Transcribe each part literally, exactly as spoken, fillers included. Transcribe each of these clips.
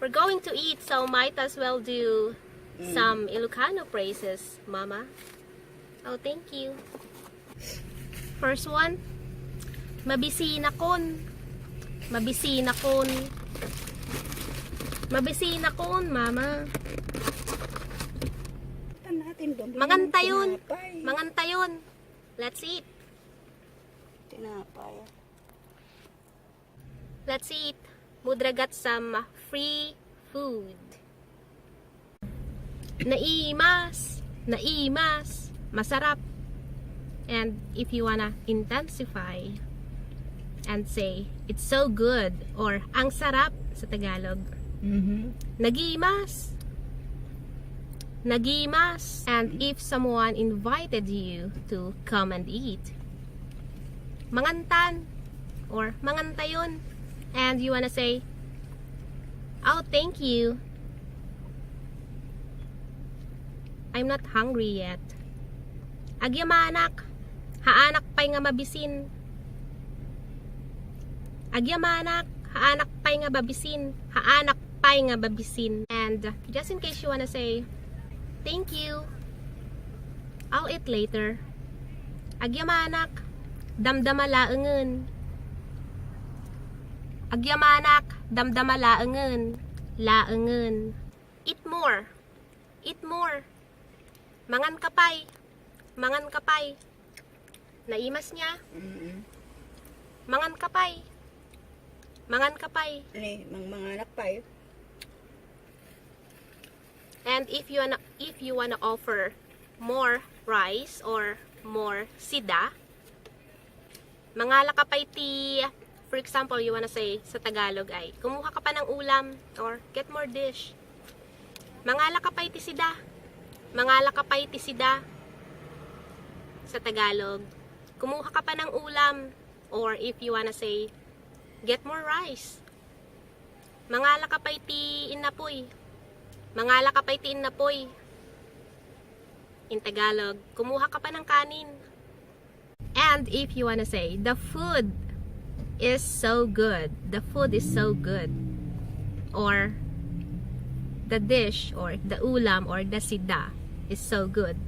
We're going to eat, so might as well do some Ilocano phrases, Mama. Oh, thank you. First one, mabisinakon. Mabisinakon. Mabisinakon, Mama. Tan natin doon. Mangantayon. Tinapay. Mangantayon. Let's eat. Tinapay. Let's eat. Mudra got some free food. Naimas. Naimas. Masarap. And if you wanna intensify and say, "It's so good," or "Ang sarap" sa Tagalog, Mhm. nagimas. Nagimas. And if someone invited you to come and eat, mangantan or mangantayon, and you wanna say, "Oh, thank you. I'm not hungry yet." Agyamanak, haanak pay nga mabisin. Agyamanak, haanak pay nga mabisin. Haanak pay nga mabisin. And just in case you wanna say, "Thank you. I'll eat later." Agyamanak, damdama laengen. Agyamanak, damdama laengen. Laengen. Eat more. Eat more. Mangan ka pay. Mangan ka pay. Naimas niya. Mm-mm. Mangan ka pay. Mangan ka pay. Ni, mang manganak pay. And if you wanna, if you wanna offer more rice or more sida, mangala ka pay ti, for example, you wanna say sa Tagalog ay, "Kumuha ka pa ng ulam," or "Get more dish." Mangala ka pay ti sida. Mangala ka pay ti sida sa Tagalog. "Kumuha ka pa ng ulam," or if you wanna say, "Get more rice." Mangala ka pay ti innapoy. Mangala ka pay ti innapoy. In Tagalog, "Kumuha ka pa ng kanin." And if you wanna say, "The food is so good." The food is so good. Or the dish or the ulam or the sida is so good.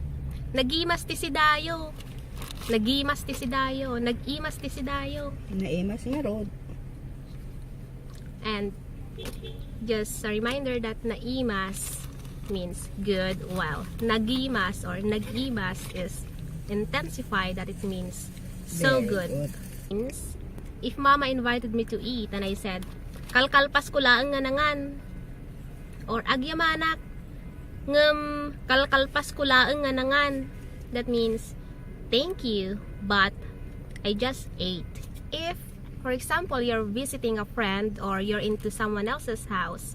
Nagimas ti sidayo. Nagimas ti sidayo. Nagimas ti sidayo. Naimas nga rod. And just a reminder that naimas means good, while nagimas or nagimas is intensified, that it means so Very good. Good. Means, if Mama invited me to eat and I said, "Kalkalpas ko laeng nga nangan," or "Agyamanak, ngem kalkalpas ko laeng nga nangan," that means, "Thank you, but I just ate." If, for example, you're visiting a friend or you're into someone else's house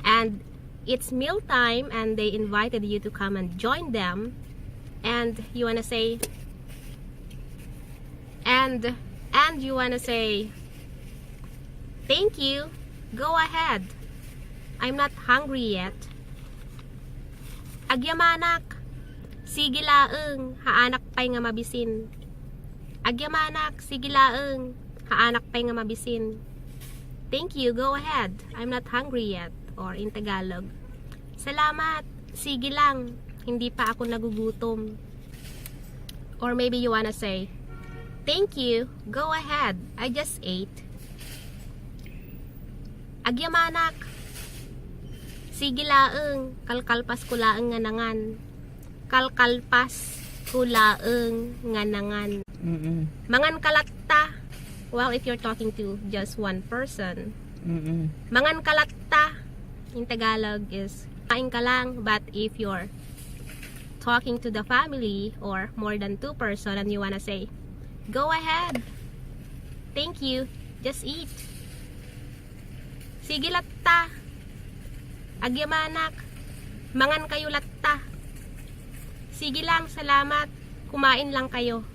and it's mealtime and they invited you to come and join them, and you wanna say, and, and you wanna say, "Thank you, go ahead. I'm not hungry yet." Agyamanak, sige laeng, haanak pay nga mabisin. Agyamanak, sige laeng, haanak pay nga mabisin. "Thank you, go ahead. I'm not hungry yet." Or in Tagalog, "Salamat, sige lang, hindi pa ako nagugutom." Or maybe you wanna say, "Thank you, go ahead. I just ate." Agyamanak, sige laeng, kalkalpas ko laeng nga nangan. Kalkalpas ko laeng nga nangan. Mm-mm. Mangan ka latta. Well, if you're talking to just one person, Mm-mm. mangan ka latta in Tagalog is "Kumain ka lang." But if you're talking to the family or more than two person and you wanna say, "Go ahead. Thank you. Just eat." Sige latta. Agyamanak. Mangan kayo latta. Sige lang, salamat. Kumain lang kayo.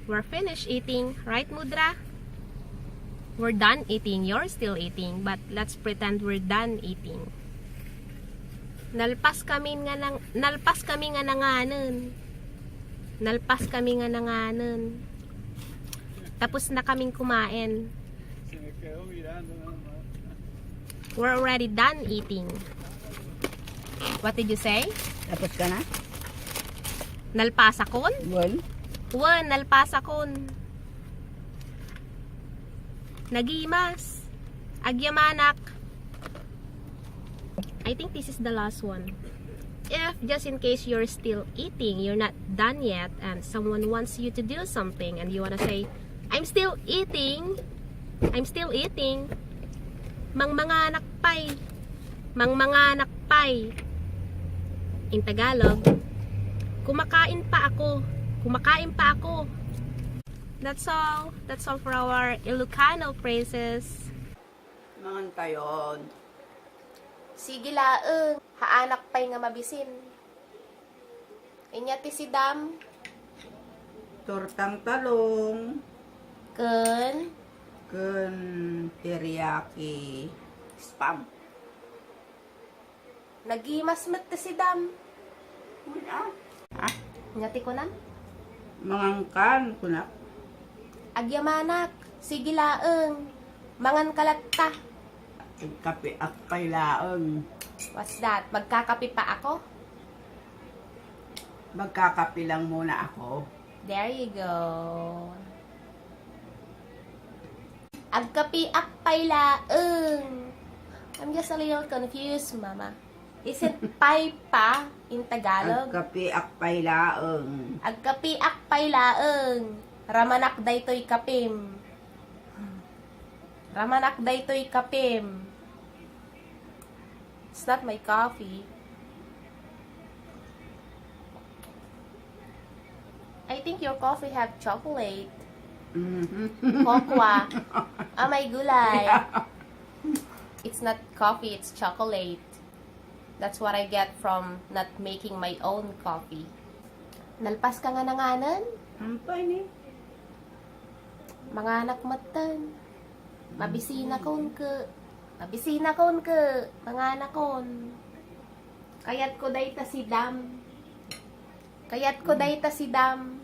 We're finished eating, right, Mudra? We're done eating. You're still eating, but let's pretend we're done eating. Nalpas kami nga nang, nalpas kami nga nanganen. Nalpas kami nga nanganen. Tapos na kaming kumain. Se me quedó mirando nada más. We're already done eating. What did you say? Tapos ka na? Nalpasakon? Well, Wen, nalpasakon. Nagimas. Agyamanak. I think this is the last one. If, just in case you're still eating, you're not done yet, and someone wants you to do something, and you wanna say, "I'm still eating, I'm still eating," mangmanganak pay, mangmanganak pay. In Tagalog, kumakain pa ako, kumakain pa ako. That's all. That's all for our Ilocano phrases. Mangan kayon. Sige laeng, haanak pay nga mabisin. Inya ti sidam. Tortang talong. Ken, Ken teriyaki spam. Nagimas met ti sidam. Wala. Ha? Nga ti kunam? Mangan kan, kunak. Agyamanak, sige laeng. Mangan ka latta. Agkape ak pay laeng. What's that? Magkakape pa ako? Magkakape lang muna ako. There you go. Agkape ak pay laeng. I'm just a little confused, Mama. Isn't pay pa in Tagalog? Agkape ak pay laeng. Agkape ak pay laeng. Ramanak daytoy kapim. Ramanak daytoy kapim. It's not my coffee. I think your coffee have chocolate. Mhm. Cocoa. Amay gulay. It's not coffee, it's chocolate. That's what I get from not making my own coffee. Nalpas ka nga nanganen? Ampay ni. Manganak metten. Mabisinakon ke. Mabisinakon ke. Manganakon. Kayatko dayta sidam. Kayatko dayta sidam.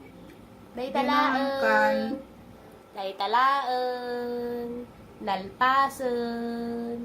Dayta Dinamkan. Laeng. Dayta laeng. Nalpasen.